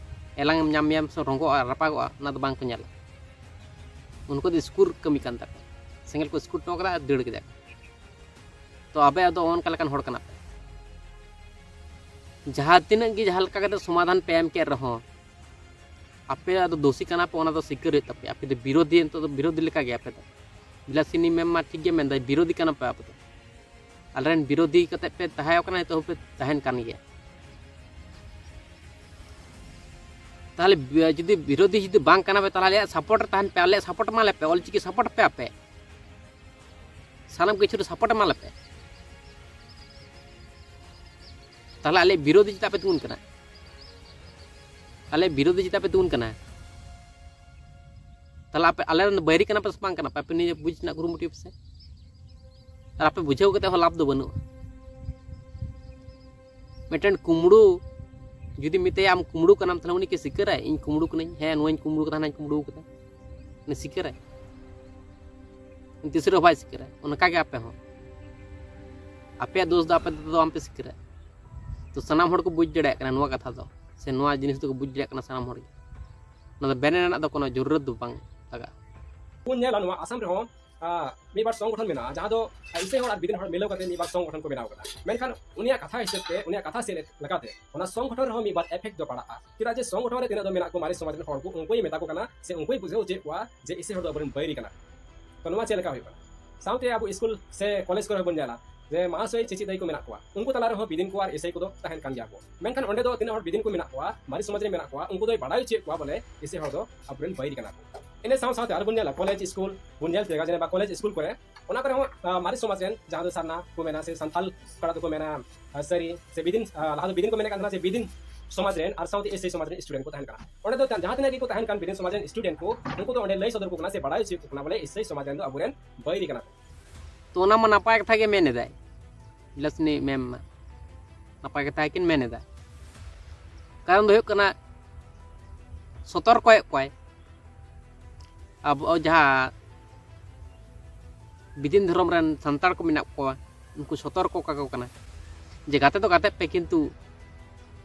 ᱮᱞᱟᱝ ᱮᱢ ᱧᱟᱢ ᱢᱮᱭᱟ ᱥᱮ ᱨᱚᱸᱜᱚᱜᱼᱟ, ᱨᱟᱯᱟᱜᱚᱜᱼᱟ, ᱚᱱᱟ ᱫᱚ ᱵᱟᱝ ᱠᱚ ᱧᱮᱞᱟ᱾ ᱩᱱᱠᱩ ᱫᱚ ᱥᱠᱩᱨ ᱠᱟᱹᱢᱤ ᱠᱟᱱ ᱛᱟᱠᱚᱣᱟ᱾ ᱥᱮᱸᱜᱮᱞ ᱠᱚ ᱥᱠᱩᱨ ᱦᱚᱴᱚ ᱠᱟᱫᱟ ᱟᱨ ᱫᱟᱹᱲ ᱠᱮᱫᱟ ᱠᱚ᱾ ᱛᱚ ᱟᱯᱮ ᱫᱚ ᱚᱱᱠᱟ ᱞᱮᱠᱟᱱ ᱦᱚᱲ ᱠᱟᱱᱟ ᱯᱮ᱾ ᱡᱟᱦᱟᱸ ᱛᱤᱱᱟᱹᱜ ᱜᱮ ᱡᱟᱦᱟᱸ ᱞᱮᱠᱟ ᱠᱟᱛᱮ ᱥᱚᱢᱟᱫᱷᱟᱱ ᱯᱮ ᱮᱢ ᱠᱮᱫ ᱨᱮᱦᱚᱸ, ᱟᱯᱮ ᱫᱚ ᱫᱳᱥᱤ ᱠᱟᱱᱟ ᱯᱮ, ᱚᱱᱟ ᱫᱚ ᱥᱤᱠᱟᱹᱨ ᱦᱩᱭᱩᱜ ᱛᱟᱯᱮᱭᱟ᱾ ᱟᱯᱮ ᱫᱚ ᱵᱤᱨᱳᱫᱷᱤ, ᱱᱤᱛᱚᱜ ᱫᱚ ᱵᱤᱨᱳᱫᱷᱤ ᱞᱮᱠᱟ ᱜᱮ ᱟᱯᱮ ᱫᱚ᱾ ᱵᱤᱞᱟᱥᱤᱱᱤ ᱢᱮᱢ ᱢᱟ ᱴᱷᱤᱠ ᱜᱮ ᱢᱮᱱᱫᱟᱭ, ᱵᱤᱨᱳᱫᱷᱤ ᱠᱟᱱᱟ ᱯᱮ ᱟᱯᱮ ᱫᱚ᱾ ᱟᱞᱮᱨᱮᱱ ᱵᱤᱨᱳᱫᱷᱤ ᱠᱟᱛᱮ ᱯᱮ ᱛᱟᱦᱮᱸ ᱠᱟᱱᱟ, ᱱᱤᱛᱚᱜ ᱦᱚᱸᱯᱮ ᱛᱟᱦᱮᱱ ᱠᱟᱱ ᱜᱮᱭᱟ᱾ ᱛᱟᱦᱚᱞᱮ ᱵᱤ-, ᱡᱩᱫᱤ ᱵᱤᱨᱳᱫᱷᱤ ᱡᱩᱫᱤ ᱵᱟᱝ ᱠᱟᱱᱟ ᱯᱮ, ᱛᱟᱦᱚᱞᱮ ᱟᱞᱮᱭᱟᱜ ᱥᱟᱯᱳᱨᱴ ᱨᱮ ᱛᱟᱦᱮᱱ ᱯᱮ, ᱟᱞᱮᱭᱟᱜ ᱥᱟᱯᱳᱨᱴ ᱮᱢᱟ ᱞᱮᱯᱮ, ᱚᱞᱪᱤᱠᱤ ᱥᱟᱯᱳᱨᱴ ᱯᱮ ᱟᱯᱮ᱾ ᱥᱟᱱᱟᱢ ᱠᱤᱪᱷᱩ ᱨᱮ ᱥᱟᱯᱳᱨᱴ ᱮᱢᱟ ᱞᱮᱯᱮ᱾ ᱛᱟᱦᱚᱞᱮ ᱟᱞᱮ ᱵᱤᱨᱳᱫᱷᱤ ᱪᱮᱫᱟᱜ ᱯᱮ ᱛᱤᱸᱜᱩᱱ ᱠᱟᱱᱟ? ᱟᱞᱮ ᱵᱤᱨᱳᱫᱷᱤ ᱪᱮᱫᱟᱜ ᱯᱮ ᱛᱤᱸᱜᱩᱱ ᱠᱟᱱᱟ? ᱛᱟᱦᱚᱞᱮ ᱟᱯᱮ ᱟᱞᱮ ᱨᱮᱱ ᱵᱟᱹᱭᱨᱤ ᱠᱟᱱᱟ ᱯᱮ ᱥᱮ ᱵᱟᱝ ᱠᱟᱱᱟ ᱯᱮ? ᱟᱯᱮ ᱱᱤᱭᱟᱹ ᱵᱩᱡᱽ ᱨᱮᱱᱟᱜ ᱠᱩᱨᱩᱢᱩᱴᱩᱭ ᱯᱮᱥᱮ᱾ ᱟᱨ ᱟᱯᱮ ᱵᱩᱡᱷᱟᱹᱣ ᱠᱟᱛᱮ ᱦᱚᱸ ᱞᱟᱵᱷ ᱫᱚ ᱵᱟᱹᱱᱩᱜᱼᱟ᱾ ᱢᱤᱫᱴᱮᱱ ᱠᱩᱢᱵᱽᱲᱩ ᱡᱩᱫᱤ ᱢᱮᱛᱟᱭᱟ, "ᱟᱢ ᱠᱩᱢᱵᱽᱲᱩ ᱠᱟᱱᱟᱢ", ᱛᱟᱦᱚᱞᱮ ᱩᱱᱤ ᱠᱤ ᱥᱤᱠᱟᱹᱨᱟᱭ, "ᱤᱧ ᱠᱩᱢᱵᱽᱲᱩ ᱠᱟᱹᱱᱟᱹᱧ, ᱦᱮᱸ, ᱱᱚᱣᱟᱧ ᱠᱩᱢᱵᱽᱲᱩ ᱠᱟᱫᱟ, ᱦᱟᱱᱟᱧ ᱠᱩᱢᱵᱽᱲᱩ ᱠᱟᱫᱟ"? ᱩᱱᱤ ᱥᱤᱠᱟᱹᱨᱟᱭ? ᱛᱤᱥ ᱨᱮᱦᱚᱸ ᱵᱟᱭ ᱥᱤᱠᱟᱹᱨᱟ᱾ ᱚᱱᱠᱟ ᱜᱮ ᱟᱯᱮ ᱦᱚᱸ, ᱟᱯᱮᱭᱟᱜ ᱫᱳᱥ ᱫᱚ ᱟᱯᱮ ᱛᱮᱫᱚ ᱵᱟᱝᱯᱮ ᱥᱤᱠᱟᱹᱨᱟ᱾ ᱛᱚ ᱥᱟᱱᱟᱢ ᱦᱚᱲ ᱠᱚ ᱵᱩᱡᱽ ᱫᱟᱲᱮᱭᱟᱜ ᱠᱟᱱᱟ ᱱᱚᱣᱟ ᱠᱟᱛᱷᱟ ᱫᱚ, ᱥᱮ ᱱᱚᱣᱟ ᱡᱤᱱᱤᱥ ᱫᱚᱠᱚ ᱵᱩᱡᱽ ᱫᱟᱲᱮᱭᱟᱜ ᱠᱟᱱᱟ ᱥᱟᱱᱟᱢ ᱦᱚᱲ ᱜᱮ᱾ ᱚᱱᱟ ᱫᱚ ᱵᱮᱨᱮᱱ ᱨᱮᱱᱟᱜ ᱫᱚ ᱠᱳᱱᱳ ᱡᱚᱨᱩᱨᱟᱛ ᱫᱚ ᱵᱟᱝ ᱞᱟᱜᱟᱜᱼᱟ᱾ ᱵᱚᱱ ᱧᱮᱞᱟ ᱱᱚᱣᱟ ᱟᱥᱟᱢ ᱨᱮᱦᱚᱸ, ᱟ, ᱢᱤᱫ ᱵᱟᱨ ᱥᱚᱝᱜᱚᱴᱷᱚᱱ ᱢᱮᱱᱟᱜᱼᱟ, ᱡᱟᱦᱟᱸ ᱫᱚ ᱤᱥᱟᱹᱭ ᱦᱚᱲ ᱟᱨ ᱵᱤᱫᱤᱱ ᱦᱚᱲ ᱢᱤᱞᱟᱹᱣ ᱠᱟᱛᱮ ᱢᱤᱫ ᱵᱟᱨ ᱥᱚᱝᱜᱚᱴᱷᱚᱱ ᱠᱚ ᱵᱮᱱᱟᱣ ᱠᱟᱫᱟ᱾ ᱢᱮᱱᱠᱷᱟᱱ ᱩᱱᱤᱭᱟᱜ ᱠᱟᱛᱷᱟ ᱦᱤᱥᱟᱹᱵ ᱛᱮ, ᱩᱱᱤᱭᱟᱜ ᱠᱟᱛᱷᱟ ᱥᱮᱫ ᱞᱮᱠᱟᱛᱮ, ᱚᱱᱟ ᱥᱚᱝᱜᱚᱴᱷᱚᱱ ᱨᱮᱦᱚᱸ ᱢᱤᱫ ᱵᱟᱨ ᱮᱯᱷᱮᱠᱴ ᱫᱚ ᱯᱟᱲᱟᱜᱼᱟ᱾ ᱪᱮᱫᱟᱜ ᱡᱮ ᱥᱚᱝᱜᱚᱴᱷᱚᱱ ᱨᱮ ᱛᱤᱱᱟᱹᱜ ᱫᱚ ᱢᱮᱱᱟᱜ ᱠᱚ ᱢᱟᱨᱮ ᱥᱚᱢᱟᱡᱽ ᱨᱮᱱ ᱦᱚᱲ ᱠᱚ, ᱩᱱᱠᱩᱭ ᱢᱮᱛᱟ ᱠᱚ ᱠᱟᱱᱟ ᱥᱮ ᱩᱱᱠᱩᱭ ᱵᱩᱡᱷᱟᱹᱣ ᱦᱚᱪᱚᱭᱮᱫ ᱠᱚᱣᱟ ᱡᱮ ᱤᱥᱟᱹᱭ ᱦᱚᱲ ᱫᱚ ᱟᱵᱚᱨᱮᱱ ᱵᱟᱹᱭᱨᱤ ᱠᱟᱱᱟ᱾ ᱛᱚ ᱱᱚᱣᱟ ᱪᱮᱫ ᱞᱮᱠᱟ ᱦᱩᱭᱩᱜ ᱠᱟᱱᱟ? ᱥᱟᱶᱛᱮ ᱟᱵᱚ ᱥᱠᱩᱞ ᱥᱮ ᱠᱚᱞᱮᱡᱽ ᱠᱚᱨᱮ ᱵᱚᱱ ᱧᱮᱞᱟ ᱡᱮ ᱢᱟᱦᱟᱥᱚᱭ ᱪᱮᱪᱮᱫ ᱫᱟᱹᱭ ᱠᱚ ᱢᱮᱱᱟᱜ ᱠᱚᱣᱟ, ᱩᱱᱠᱩ ᱛᱟᱞᱟ ᱨᱮᱦᱚᱸ ᱵᱤᱫᱤᱱ ᱠᱚ ᱟᱨ ᱤᱥᱟᱹᱭ ᱠᱚᱫᱚ ᱛᱟᱦᱮᱱ ᱠᱟᱱ ᱜᱮᱭᱟ ᱠᱚ᱾ ᱢᱮᱱᱠᱷᱟᱱ ᱚᱸᱰᱮ ᱫᱚ ᱛᱤᱱᱟᱹᱜ ᱦᱚᱲ ᱵᱤᱫᱤᱱ ᱠᱚ ᱢᱮᱱᱟᱜ ᱠᱚᱣᱟ, ᱢᱟᱨᱮ ᱥᱚᱢᱟᱡᱽ ᱨᱮ ᱢᱮᱱᱟᱜ ᱠᱚᱣᱟ, ᱩᱱᱠᱩ ᱫᱚᱭ ᱵᱟᱲᱟᱭ ᱦᱚᱪᱚᱭᱮᱫ ᱠᱚᱣᱟ ᱵᱚᱞᱮ ᱤᱥᱟᱹᱭ ᱦᱚᱲ ᱫᱚ ᱟᱵᱚᱨᱮᱱ ᱵᱟᱹᱭᱨᱤ ᱠᱟᱱᱟ ᱠᱚ᱾ ᱤᱱᱟᱹ ᱥᱟᱶ ᱥᱟᱶᱛᱮ ᱟᱨ ᱵᱚᱱ ᱧᱮᱞᱟ ᱠᱚᱞᱮᱡᱽ ᱥᱠᱩᱞ ᱵᱚᱱ ᱧᱮᱞ ᱛᱮ ᱡᱮ ᱵᱟ ᱠᱚᱞᱮᱡᱽ ᱥᱠᱩᱞ ᱠᱚᱨᱮ, ᱚᱱᱟ ᱠᱚᱨᱮ ᱦᱚᱸ, ᱟ, ᱢᱟᱨᱮ ᱥᱚᱢᱟᱡᱽ ᱨᱮᱱ ᱡᱟᱦᱟᱸ ᱫᱚ ᱥᱟᱨᱱᱟ ᱠᱚ ᱢᱮᱱᱟ ᱥᱮ ᱥᱟᱱᱛᱟᱞ ᱠᱚᱲᱟ ᱫᱚᱠᱚ ᱢᱮᱱᱟ, ᱟ, ᱥᱟᱹᱨᱤ ᱥᱮ ᱵᱤᱫᱤᱱ, ᱟ, ᱞᱟᱦᱟ ᱫᱚ ᱵᱤᱫᱤᱱ ᱠᱚ ᱢᱮᱱᱮᱫ ᱠᱟᱱ ᱛᱟᱦᱮᱱᱟ ᱥᱮ ᱵᱤᱫᱤᱱ ᱥᱚᱢᱟᱡᱽ ᱨᱮᱱ ᱟᱨ ᱥᱟᱶᱛᱮ ᱤᱥᱟᱹᱭ ᱥᱚᱢᱟᱡᱽ ᱨᱮᱱ ᱥᱴᱩᱰᱮᱱᱴ ᱠᱚ ᱛᱟᱦᱮᱱ ᱠᱟᱱᱟ᱾ ᱚᱸᱰᱮ ᱫᱚ ᱡᱟᱦᱟᱸ ᱛᱤᱱᱟᱹᱜ ᱜᱮᱠᱚ ᱛᱟᱦᱮᱱ ᱠᱟᱱ ᱵᱤᱫᱤᱱ ᱥᱚᱢᱟᱡᱽ ᱨᱮᱱ ᱥᱴᱩᱰᱮᱱᱴ ᱠᱚ, ᱩᱱᱠᱩ ᱫᱚ ᱚᱸᱰᱮ ᱞᱟᱹᱭ ᱥᱚᱫᱚᱨ ᱠᱚ ᱠᱟᱱᱟ ᱥᱮ ᱵᱟᱲᱟᱭ ᱦᱚᱪᱚᱭᱮᱫ ᱠᱚ ᱠᱟᱱᱟ ᱵᱚᱞᱮ ᱤᱥᱟᱹᱭ ᱥᱚᱢᱟᱡᱽ ᱨᱮᱱ ᱫᱚ ᱟᱵᱚᱨᱮᱱ ᱵᱟᱹᱭᱨᱤ ᱠᱟᱱᱟ ᱠᱚ᱾ ᱛᱚ ᱚᱱᱟ ᱢᱟ ᱱᱟᱯᱟᱭ ᱠᱟᱛᱷᱟ ᱜᱮ ᱢᱮᱱ ᱮᱫᱟᱭ, ᱵᱤᱞᱟᱥᱤᱱᱤ ᱢᱮᱢ ᱢᱟ ᱱᱟᱯᱟᱭ ᱠᱟᱛᱷᱟ ᱜᱮᱠᱤᱱ ᱢᱮᱱ ᱮᱫᱟ᱾ ᱠᱟᱨᱚᱱ ᱫᱚ ᱦᱩᱭᱩᱜ ᱠᱟᱱᱟ, ᱥᱚᱛᱚᱨᱠᱚᱭᱮᱫ ᱠᱚᱣᱟᱭ᱾ ᱟᱵᱚ ᱡᱟᱦᱟᱸ ᱵᱤᱫᱤᱱ ᱫᱷᱚᱨᱚᱢ ᱨᱮᱱ ᱥᱟᱱᱛᱟᱲ ᱠᱚ ᱢᱮᱱᱟᱜ ᱠᱚᱣᱟ, ᱩᱱᱠᱩ ᱥᱚᱛᱚᱨᱠᱚ ᱠᱟᱠᱚ ᱠᱟᱱᱟ ᱡᱮ ᱜᱟᱛᱮ ᱫᱚ ᱜᱟᱛᱮᱜ ᱯᱮ, ᱠᱤᱱᱛᱩ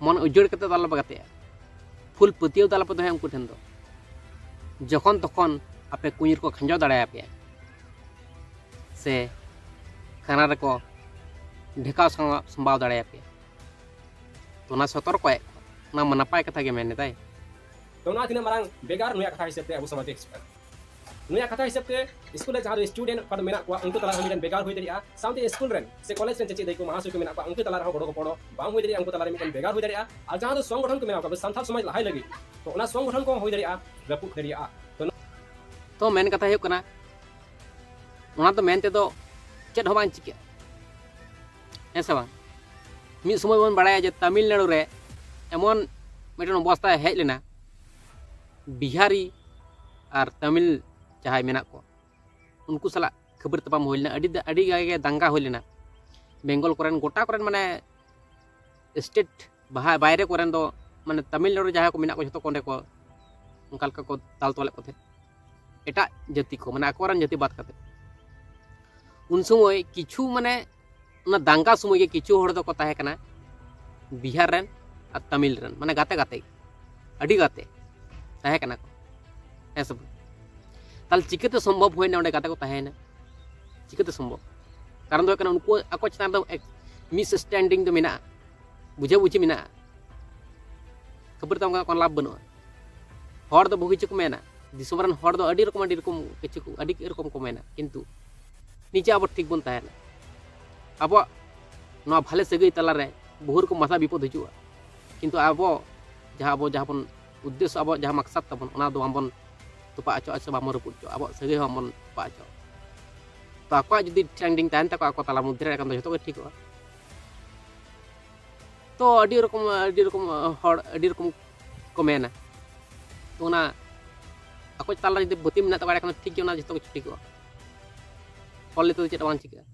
ᱢᱚᱱ ᱩᱡᱟᱹᱲ ᱠᱟᱛᱮ ᱫᱚ ᱟᱞᱚᱯᱮ ᱜᱟᱛᱮᱜᱼᱟ, ᱯᱷᱩᱞ ᱯᱟᱹᱛᱭᱟᱹᱣ ᱫᱚ ᱟᱞᱚᱯᱮ ᱫᱚᱦᱚᱭᱟ ᱩᱱᱠᱩ ᱴᱷᱮᱱ ᱫᱚ᱾ ᱡᱚᱠᱷᱚᱱ ᱛᱚᱠᱷᱚᱱ ᱟᱯᱮ ᱠᱩᱧ ᱨᱮᱠᱚ ᱠᱷᱟᱸᱡᱚ ᱫᱟᱲᱮᱭᱟᱯᱮᱭᱟ ᱥᱮ ᱠᱷᱟᱱᱟ ᱨᱮᱠᱚ ᱰᱷᱮᱠᱟᱣ ᱥᱟᱢᱵᱟᱣ ᱫᱟᱲᱮᱭᱟᱯᱮᱭᱟ᱾ ᱛᱚ ᱚᱱᱟ ᱥᱚᱛᱚᱨᱠᱚᱭᱮᱫ ᱠᱚᱣᱟ, ᱚᱱᱟ ᱢᱟ ᱱᱟᱯᱟᱭ ᱠᱟᱛᱷᱟ ᱜᱮ ᱢᱮᱱ ᱮᱫᱟᱭ᱾ ᱛᱚ ᱱᱚᱣᱟ ᱛᱤᱱᱟᱹᱜ ᱢᱟᱨᱟᱝ ᱵᱮᱜᱟᱨ ᱱᱩᱭᱟᱜ ᱠᱟᱛᱷᱟ ᱦᱤᱥᱟᱹᱵ ᱛᱮ ᱟᱵᱚ ᱥᱚᱢᱟᱡᱽ ᱨᱮ ᱦᱤᱡᱩᱜ ᱠᱟᱱᱟ᱾ ᱱᱩᱭᱟᱜ ᱠᱟᱛᱷᱟ ᱦᱤᱥᱟᱹᱵ ᱛᱮ ᱥᱠᱩᱞ ᱨᱮ ᱡᱟᱦᱟᱸ ᱫᱚ ᱥᱴᱩᱰᱮᱱᱴ ᱚᱠᱟ ᱫᱚ ᱢᱮᱱᱟᱜ ᱠᱚᱣᱟ, ᱩᱱᱠᱩ ᱛᱟᱞᱟ ᱨᱮᱦᱚᱸ ᱢᱤᱫᱴᱮᱱ ᱵᱮᱜᱟᱨ ᱦᱩᱭ ᱫᱟᱲᱮᱭᱟᱜᱼᱟ᱾ ᱥᱟᱶᱛᱮ ᱥᱠᱩᱞ ᱨᱮᱱ ᱥᱮ ᱠᱚᱞᱮᱡᱽ ᱨᱮᱱ ᱪᱮᱪᱮᱫ ᱫᱟᱹᱭ ᱠᱚ ᱢᱟᱦᱟᱥᱚᱭ ᱠᱚ ᱢᱮᱱᱟᱜ ᱠᱚᱣᱟ, ᱩᱱᱠᱩ ᱛᱟᱞᱟ ᱨᱮᱦᱚᱸ ᱜᱚᱲᱚ ᱜᱚᱯᱚᱲᱚ ᱵᱟᱝ ᱦᱩᱭ ᱫᱟᱲᱮᱭᱟᱜᱼᱟ, ᱩᱱᱠᱩ ᱛᱟᱞᱟ ᱨᱮ ᱢᱤᱫᱴᱮᱱ ᱵᱮᱜᱟᱨ ᱦᱩᱭ ᱫᱟᱲᱮᱭᱟᱜᱼᱟ᱾ ᱟᱨ ᱡᱟᱦᱟᱸ ᱫᱚ ᱥᱚᱝᱜᱚᱴᱷᱚᱱ ᱠᱚ ᱢᱮᱱᱟᱜ ᱠᱚᱣᱟ, ᱟᱵᱚ ᱥᱟᱱᱛᱟᱲ ᱥᱚᱢᱟᱡᱽ ᱞᱟᱦᱟᱭ ᱞᱟᱹᱜᱤᱫ, ᱛᱚ ᱚᱱᱟ ᱥᱚᱝᱜᱚᱴᱷᱚᱱ ᱠᱚᱦᱚᱸ ᱦᱩᱭ ᱫᱟᱲᱮᱭᱟᱜᱼᱟ, ᱨᱟᱹᱯᱩᱫ ᱫᱟᱲᱮᱭᱟᱜᱼᱟ᱾ ᱛᱚ ᱛᱚ ᱢᱮᱱ ᱠᱟᱛᱷᱟ ᱦᱩᱭᱩᱜ ᱠᱟᱱᱟ, ᱚᱱᱟ ᱫᱚ ᱢᱮᱱ ᱛᱮᱫᱚ ᱪᱮᱫ ᱦᱚᱸ ᱵᱟᱝ ᱪᱤᱠᱟᱹᱜᱼᱟ, ᱦᱮᱸ ᱥᱮ ᱵᱟᱝ? ᱢᱤᱫ ᱥᱚᱢᱚᱭ ᱵᱚᱱ ᱵᱟᱲᱟᱭᱟ ᱡᱮ ᱛᱟᱢᱤᱞᱱᱟᱲᱩ ᱨᱮ ᱮᱢᱚᱱ ᱢᱤᱫᱴᱮᱱ ᱚᱵᱚᱥᱛᱟ ᱦᱮᱡ ᱞᱮᱱᱟ, ᱵᱤᱦᱟᱨᱤ ᱟᱨ ᱛᱟᱢᱤᱞ ᱡᱟᱦᱟᱸᱭ ᱢᱮᱱᱟᱜ ᱠᱚ, ᱩᱱᱠᱩ ᱥᱟᱞᱟᱜ ᱠᱷᱟᱹᱯᱟᱹᱨᱤ ᱛᱟᱯᱟᱢ ᱦᱩᱭ ᱞᱮᱱᱟ, ᱟᱹᱰᱤ ᱟᱹᱰᱤ ᱜᱟᱱ ᱜᱮ ᱫᱟᱝᱜᱟ ᱦᱩᱭ ᱞᱮᱱᱟ᱾ ᱵᱮᱝᱜᱚᱞ ᱠᱚᱨᱮᱱ, ᱜᱚᱴᱟ ᱠᱚᱨᱮᱱ, ᱢᱟᱱᱮ ᱥᱴᱮᱴ ᱵᱟᱦᱟ ᱵᱟᱭᱨᱮ ᱠᱚᱨᱮᱱ ᱫᱚ, ᱢᱟᱱᱮ ᱛᱟᱢᱤᱞᱱᱟᱲᱩ ᱨᱮ ᱡᱟᱦᱟᱸᱭ ᱠᱚ ᱢᱮᱱᱟᱜ ᱠᱚ, ᱡᱷᱚᱛᱚ ᱠᱚ ᱚᱸᱰᱮ ᱠᱚ ᱚᱱᱠᱟ ᱞᱮᱠᱟ ᱠᱚ ᱫᱟᱞ ᱛᱚᱞᱮᱫ ᱠᱚ ᱛᱟᱦᱮᱸᱫ, ᱮᱴᱟᱜ ᱡᱟᱹᱛᱤ ᱠᱚ, ᱢᱟᱱᱮ ᱟᱠᱚᱨᱮᱱ ᱡᱟᱹᱛᱤ ᱵᱟᱫ ᱠᱟᱛᱮ᱾ ᱩᱱ ᱥᱚᱢᱚᱭ ᱠᱤᱪᱷᱩ ᱢᱟᱱᱮ ᱚᱱᱟ ᱫᱟᱝᱜᱟ ᱥᱚᱢᱚᱭ ᱜᱮ ᱠᱤᱪᱷᱩ ᱦᱚᱲ ᱫᱚᱠᱚ ᱛᱟᱦᱮᱸ ᱠᱟᱱᱟ ᱵᱤᱦᱟᱨ ᱨᱮᱱ ᱟᱨ ᱛᱟᱢᱤᱞ ᱨᱮᱱ, ᱢᱟᱱᱮ ᱜᱟᱛᱮ ᱜᱟᱛᱮ, ᱟᱹᱰᱤ ᱜᱟᱛᱮ ᱛᱟᱦᱮᱸ ᱠᱟᱱᱟ ᱠᱚ, ᱦᱮᱸ ᱥᱮ ᱵᱟᱝ? ᱛᱟᱦᱞᱮ ᱪᱤᱠᱟᱹᱛᱮ ᱥᱚᱢᱵᱷᱚᱵ ᱦᱩᱭᱱᱟ ᱚᱸᱰᱮ ᱜᱟᱛᱮ ᱠᱚ ᱛᱟᱦᱮᱸᱭᱮᱱᱟ? ᱪᱤᱠᱟᱹᱛᱮ ᱥᱚᱢᱵᱷᱚᱵ? ᱠᱟᱨᱚᱱ ᱫᱚ ᱦᱩᱭᱩᱜ ᱠᱟᱱᱟ ᱩᱱᱠᱩ ᱟᱠᱚ ᱪᱮᱛᱟᱱ ᱨᱮ ᱢᱤᱥᱟᱱᱰᱟᱨᱥᱴᱮᱱᱰᱤᱝ ᱫᱚ ᱢᱮᱱᱟᱜᱼᱟ, ᱵᱩᱡᱷᱟᱹ ᱵᱩᱡᱷᱤ ᱢᱮᱱᱟᱜᱼᱟ, ᱠᱷᱟᱹᱯᱟᱹᱨᱤ ᱛᱟᱢ ᱠᱟᱱᱟ, ᱠᱳᱱᱳ ᱞᱟᱵᱷ ᱵᱟᱹᱱᱩᱜᱼᱟ᱾ ᱦᱚᱲ ᱫᱚ ᱵᱚᱦᱩ ᱠᱤᱪᱷᱩ ᱠᱚ ᱢᱮᱱᱟ, ᱫᱤᱥᱚᱢ ᱨᱮᱱ ᱦᱚᱲ ᱫᱚ ᱟᱹᱰᱤ ᱨᱚᱠᱚᱢ ᱟᱹᱰᱤ ᱨᱚᱠᱚᱢ ᱠᱤᱪᱷᱩ ᱠᱚ ᱟᱹᱰᱤ ᱨᱚᱠᱚᱢ ᱠᱚ ᱢᱮᱱᱟ, ᱠᱤᱱᱛᱩ ᱱᱤᱡᱮ ᱟᱵᱚ ᱴᱷᱤᱠ ᱵᱚᱱ ᱛᱟᱦᱮᱱᱟ᱾ ᱟᱵᱚᱣᱟᱜ ᱱᱚᱣᱟ ᱵᱷᱟᱞᱮ ᱥᱟᱹᱜᱟᱹᱭ ᱛᱟᱞᱟᱨᱮ ᱵᱚᱦᱩ ᱨᱚᱠᱚᱢ ᱵᱟᱫᱷᱟ ᱵᱤᱯᱚᱫ ᱦᱤᱡᱩᱜᱼᱟ, ᱠᱤᱱᱛᱩ ᱟᱵᱚ ᱡᱟᱦᱟᱸ ᱟᱵᱚ ᱡᱟᱦᱟᱸ ᱵᱚᱱ ᱩᱫᱽᱫᱮᱥᱥᱚ, ᱟᱵᱚᱣᱟᱜ ᱡᱟᱦᱟᱸ ᱢᱟᱠᱥᱟᱫ ᱛᱟᱵᱚᱱ, ᱚᱱᱟ ᱫᱚ ᱵᱟᱝᱵᱚᱱ ᱛᱚᱯᱟᱜ ᱦᱚᱪᱚᱣᱟᱜᱼᱟ ᱥᱮ ᱵᱟᱝᱵᱚᱱ ᱨᱟᱹᱯᱩᱫ ᱦᱚᱪᱚᱣᱟᱜᱼᱟ, ᱟᱵᱚᱣᱟᱜ ᱥᱟᱹᱜᱟᱹᱭ ᱦᱚᱸ ᱵᱟᱝᱵᱚᱱ ᱛᱚᱯᱟᱜ ᱦᱚᱪᱚᱣᱟᱜᱼᱟ᱾ ᱛᱚ ᱟᱠᱚᱣᱟᱜ ᱡᱩᱫᱤ ᱴᱨᱮᱱᱰᱤᱝ ᱛᱟᱦᱮᱱ ᱛᱟᱠᱚᱣᱟ ᱟᱠᱚ ᱛᱟᱞᱟ ᱢᱚᱫᱽᱫᱷᱮ ᱨᱮ, ᱮᱱᱠᱷᱟᱱ ᱫᱚ ᱡᱷᱚᱛᱚ ᱜᱮ ᱴᱷᱤᱠᱚᱜᱼᱟ᱾ ᱛᱚ ᱟᱹᱰᱤ ᱨᱚᱠᱚᱢ ᱟᱹᱰᱤ ᱨᱚᱠᱚᱢ ᱦᱚᱲ ᱟᱹᱰᱤ ᱨᱚᱠᱚᱢ ᱠᱚ ᱢᱮᱱᱟ᱾ ᱛᱚ ᱚᱱᱟ ᱟᱠᱚ ᱪᱮᱛᱟᱱ ᱨᱮ ᱡᱩᱫᱤ ᱵᱟᱹᱛᱤ ᱢᱮᱱᱟᱜ ᱛᱟᱠᱚᱣᱟ, ᱮᱸᱰᱮᱠᱷᱟᱱ ᱫᱚ ᱴᱷᱤᱠ ᱜᱮ, ᱚᱱᱟ ᱡᱷᱚᱛᱚ ᱠᱤᱪᱷᱩ ᱴᱷᱤᱠᱚᱜᱼᱟ᱾ ᱯᱷᱚᱞ ᱱᱤᱛᱚᱜ ᱫᱚ ᱪᱮᱫ ᱦᱚᱸ ᱵᱟᱝ ᱪᱤᱠᱟᱹᱜᱼᱟ᱾